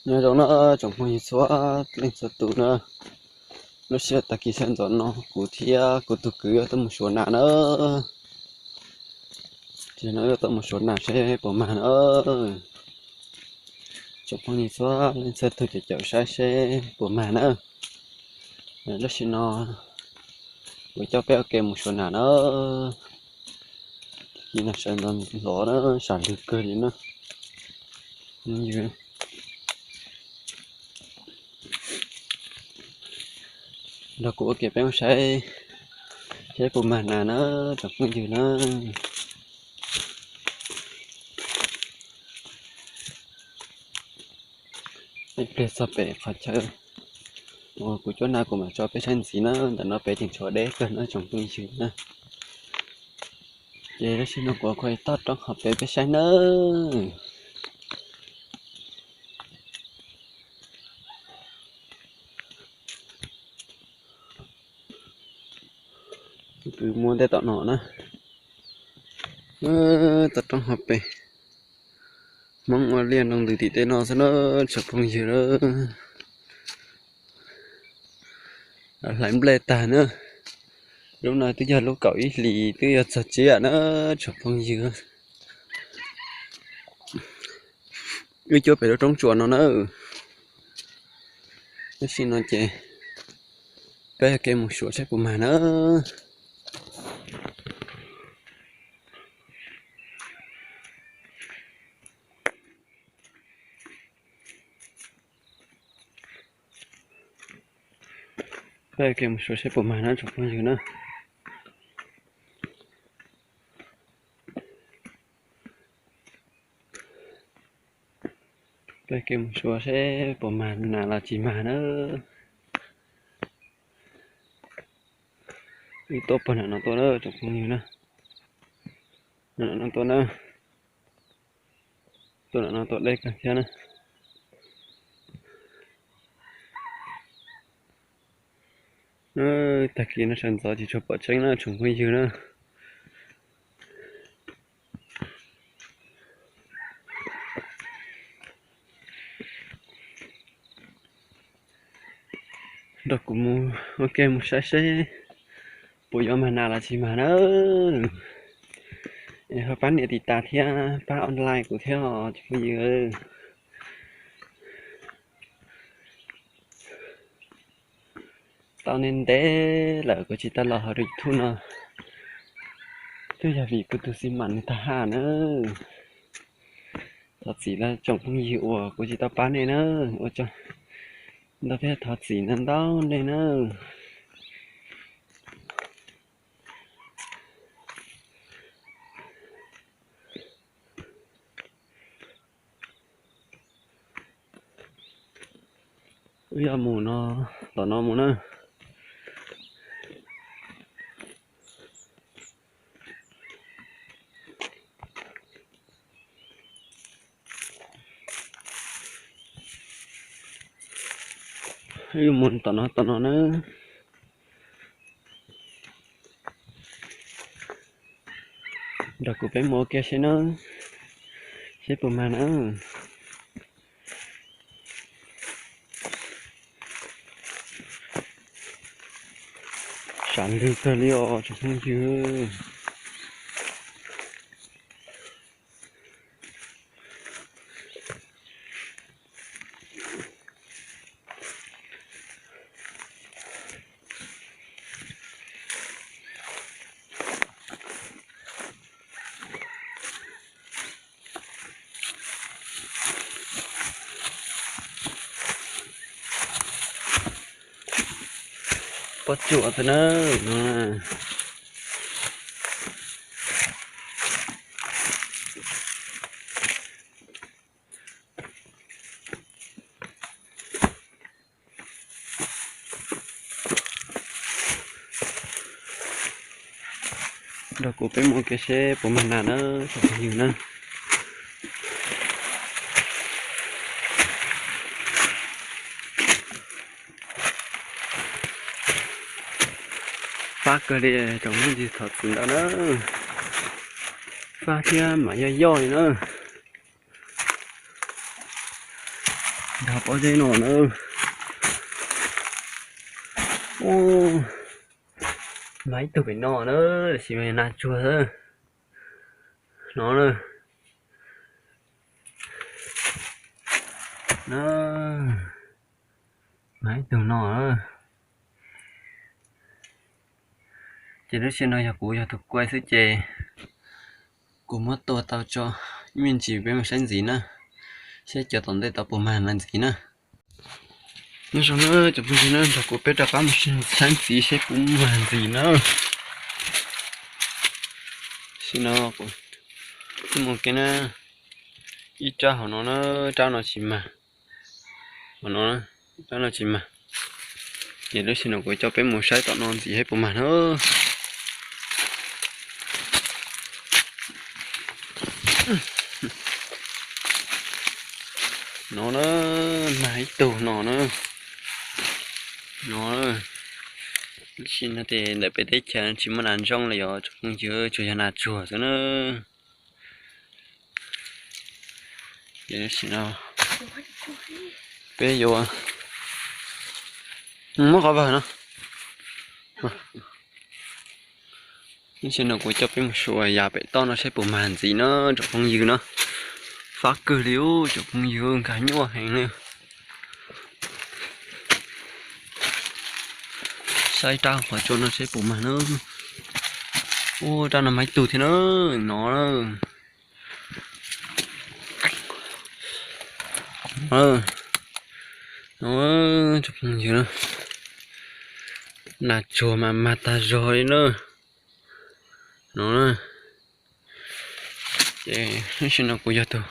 Nyob zoo na tsoom phooj ywg txhua leej txhua tus na, lub sij hawm tag kis sawv ntxov no kuv thiab kuv tus kwv yuav tuaj mus suav nas na. Ces no yuav tuaj mus suav nas seb puas mag na. Tsoom phooj ywg txhua leej txhua tus caum caum saib seb puas mag na. Tam sim no kuv coj peb ua ke mus suav nas na. Tag kis no sawv ntxov hlo na, sam lwg kawg li na. Nrog kuv ua ke peb mus saib seb puas mag nas na tsoom phooj ywg na. Ib pliag txog pem qhov chaw uas kuv cuab nas kuv mam tso peb saib ntxiv na, ntawm no pem tseem tshuav deb kawg na tsoom phooj ywg na. Ces lub sij hawm no kuv kho toj roob hauv pes peb saib nawb. Kuv muab ntej tom no na, toj roob hauv pes, Hmoob ua liaj nroo ntws tim tej no xwb na tsoom phooj ywg na. Hlais nplej tag na. Lub no twb yog lub kaum ib hlis twb yuav txog tsiab na tsoom phooj ywg. Wb cuab pem lub roob tsuas no na. Tab sis no ces peb ua ke mus suav saib puas mag na. Peb ua ke mus suav seb puas mag na tsoom phooj ywg na. Peb ua ke mus suav seb puas mag nas los tsis mag na. Wb tuaj puag nram no tuaj na tsoom phooj ywg na. Nram no tuaj na. Tuaj nram no tuaj deb kawg thiab na. Tag kis no sawv ntxov tsis tshua pom tseeb na tsoom phooj ywg na. Nrog kuv mus ua ke mus saib seb puas yuav mag nas los tsis mag na. Es ho pab nias tiv tas thiab pab online kuv thiab os cov phooj ywg. Tau ntev ntev lawm kuv tsis tau los hauv YouTube no, twb yog vim kuv tus xis mas nws tag haj na. Thov txim los tsoom phooj ywg uas kuv tsis tau pab nej na, ua tsaug ntau thiab thov txim ntau ntau nej na. Wb yuav mus no, tom no mus na. Wb mus tom no tom no na. Nrog kuv peb mus ua ke seb na, seb puas mag na. Sam lwg kawg li os tsoom phooj ywg. Pob tsuas xwb na no. Nrog kuv peb mus ua ke seb puas mag nas na tsoom phooj ywg na. Fab kawg li tsoom phooj ywg, thov txim ntau na. Fab thiab mas yoj yoj li na. Nrog pob zeb no na. Ub, mag ib tug pem no na, tab sis mas nas tsuag xwb. No na. Na, mag ib tug no. Ces lub sij hawm no yog kuv yog tus kuaj xwb ces kuv muab tua tau tso ib me ntsis peb mus saib ntxiv na, saib cov tom ntej tau puas mag ntxiv na. Nyob zoo na cov phooj ywg na, nrog kuv peb rov qab mus saib ntxiv saib puas mag ntxiv na. Sim no kuv mus ke na, ib rab hauv no na, rab no tsis mag, hauv no, rab no tsis mag. Ces lub sij hawm no kuv coj peb mus saib tom no ntxiv saib puas mag na. No na, mag ib tug no na. No, lub sij hawm no ces ntawm peb teb chaws tsis muaj nas ntsooj li os tsoom phooj ywg, tsuas yog nas tsuag xwb na. Ces lub sij hawm no peb yuav muab qhov vawg no. Lub sij hawm no kuv coj peb mus xyuas yav pem toj no saib puas mag ntxiv na tsoom phooj ywg na. Fab kawg li ub tsoom phooj ywg, nkag nyuaj heev li. Saib rab qhov tsua no saib puas mag na. Ub, rab no mag ib tug thiab na, no. No, tsoom phooj ywg, nas tsuag mas mag tag zog li na. No, ces lub sij hawm no kuv yog tus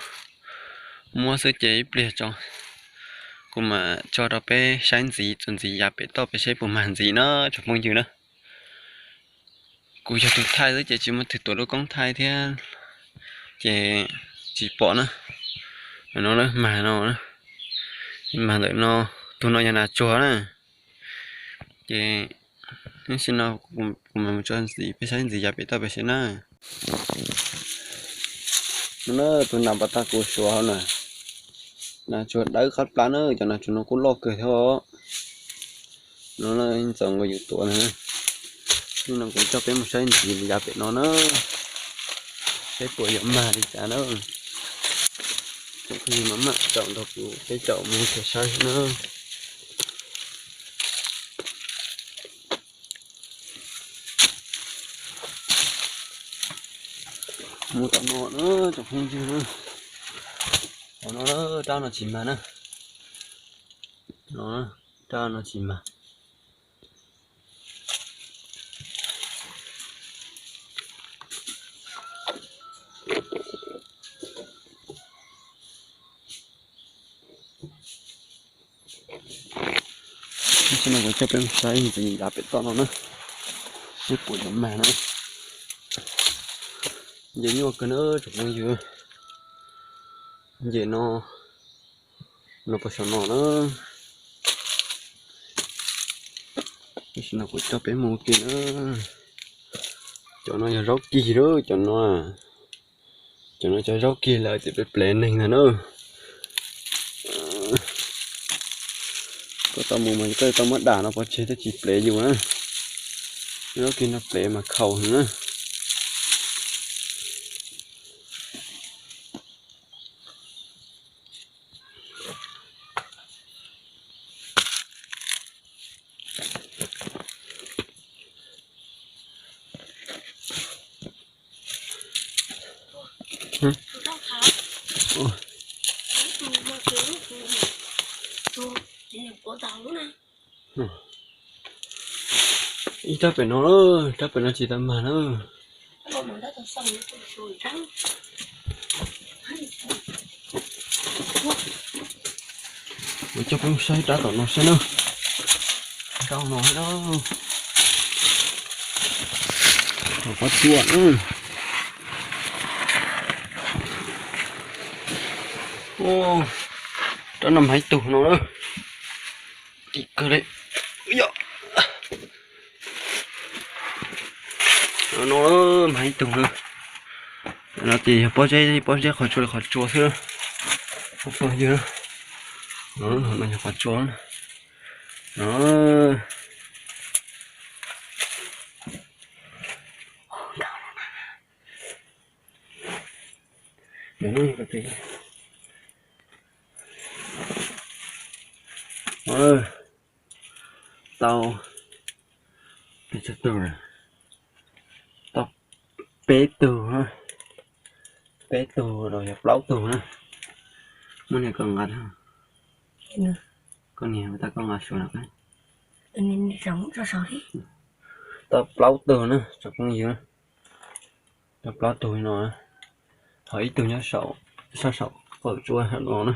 muab xwb ces ib pliag tso kuv mam tso rau peb saib ntxiv txuas ntxiv yav pem toj peb saib puas mag ntxiv na tsoom phooj ywg na. Kuv yog tus thaij xwb ces tsis muaj twg tuav lub koob thaij thiab ces tsis pom na. No na, mag no, mag ntawm no, tus no yog nas tsuag na. Ces lub sij hawm no kuv mam mus tso ntxiv peb saib ntxiv yav pem toj peb saib na. No na, tus nas pas tag kuv suav hauv na, nas tsuag dawb qab plab na, cov nas tsuag no kuj loj kawg thiab os. No na, ntxoov nkaus yus tuav na. Lub no kuv coj peb mus saib ntxiv yav pem no na, saib puas yuav mag li cas na. Tsoom phooj ywg maj mam caum nrog kuv peb caum mus saib na. Mus tom no na tsoom phooj ywg na. Tom no, rab no tsis mag na. No, rab no tsis mag. Lub sij hawm no kuv coj peb mus saib ntxiv yav pem toj no na, saib puas yuav mag na. Nce nyuaj kawg na tsoom phooj ywg. Nce no, no puas saum no na. Lub sij hawm no kuv coj peb mus ua ke na. Cov no yog zaub kig lawm cov no. Cov no cov zaub kig lawm ces peb plev neeg ntag na. Koj tau mus mas koj tau muab dam no pov tseg thiaj tsis plev yus na. Zaub kig no plev mas khaus heev na. Ib rab pem no, rab pem no tsis tau mag na. Kuv coj peb mus saib rab tom no saib na. Rab no, rab no, qhov tsua na. Rab no mag ib tug no na. Kim kawg li. No mag ib tug na. No ces yog pob zeb, pob zeb qhov tsua li qhov tsua xwb. Phooj ywg, No, no yog qhov tsua no. Tau peb tug, tau peb tug, peb tug los yog plaub tug na. Muab niag koj nqa, koj niag, tau koj nqa suav no. Tau plaub tug na tsoom phooj ywg, tau plaub tug no. Ho ib tug nyob saum, sab saum qawm tsua no na.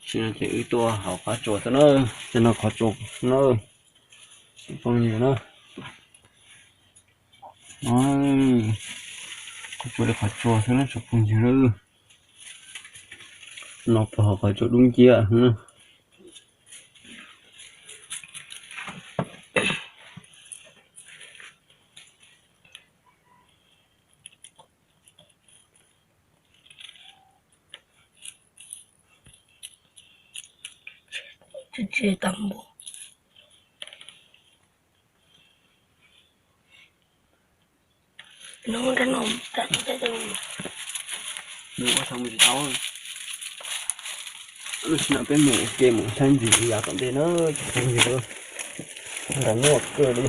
Tam sim no ces wb tuaj hauv qab tsua xwb na. Cov no qhov tsua na, tsoom phooj ywg na. Qhov tsua li qhov tsua xwb na tsoom phooj ywg na. No puas hauv qhov tsua dub nciab na. Mus ua tau mus tsis tau. Lub sij hawm no peb mus ua ke mus saib ntxiv yav tom ntej na tsoom phooj ywg. Nrov nyuaj kawg li.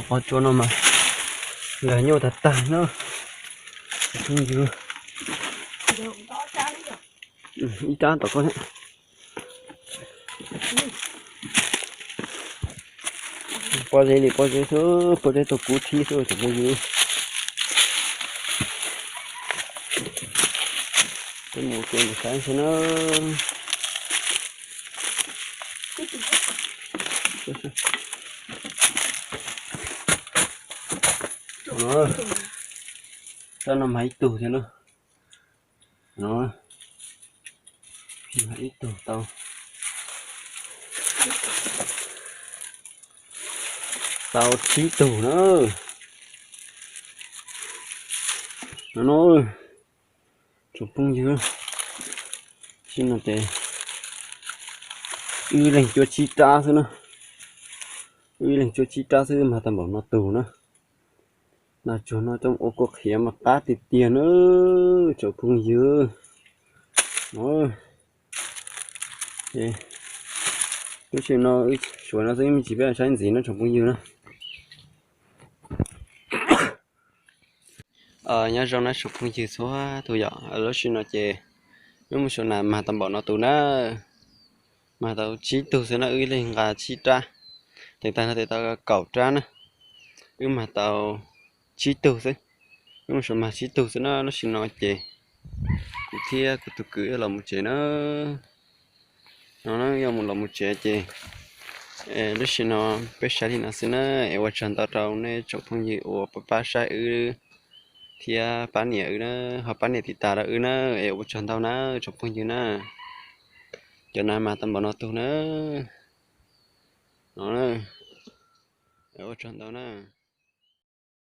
Qhov tsua no mas nkag nyuaj tag tag na. Ib rab tom koj thiab. Pob zeb li pob zeb xwb, pob zeb tuaj kub thib xwb tsoom phooj ywg. Peb mus ua ke mus saib xwb na. Rab no mas ib tug thiab na. No, ib tug tau, tau tsib tug na. No, tsoom phooj ywg, tam sim no ces wb leeg cuaj tsib rab xwb na. Wb leeg cuaj tsib rab xwb mag tau npaum no tus na. Nas tsuag no coj ua kua qhiav mas qab tiag tiag na tsoom phooj ywg. Lub sij hawm no wb suav no xwb, me ntsis peb saib ntxiv no tsoom phooj ywg na. Nyob zoo na tsoom phooj ywg txhua tus yom, lub sij hawm no ces wb mus suav nas mag tau npaum no tus na, mag tau tsib tug xwb na, wb leeg nqa tsib rab, teev tag no tes tau kaum rab na, wb mag tau tsib tug xwb, wb mus suav mag tsib tug xwb na. Lub sij hawm no ces kuv thiab kuv tus kwv los mus tsev na. No yog mus los mus tsev ces lub sij hawm no peb saib li no xwb na, es ua tsaug ntau rau nej tsoom phooj ywg uas pab pab saib wb thiab pab niam wb na, ho pab niam tiv tas rau wb na, es ua tsaug ntau na tsoom phooj ywg na. Cov nas mag tau npaum no tus na. No, ua tsaug ntau na.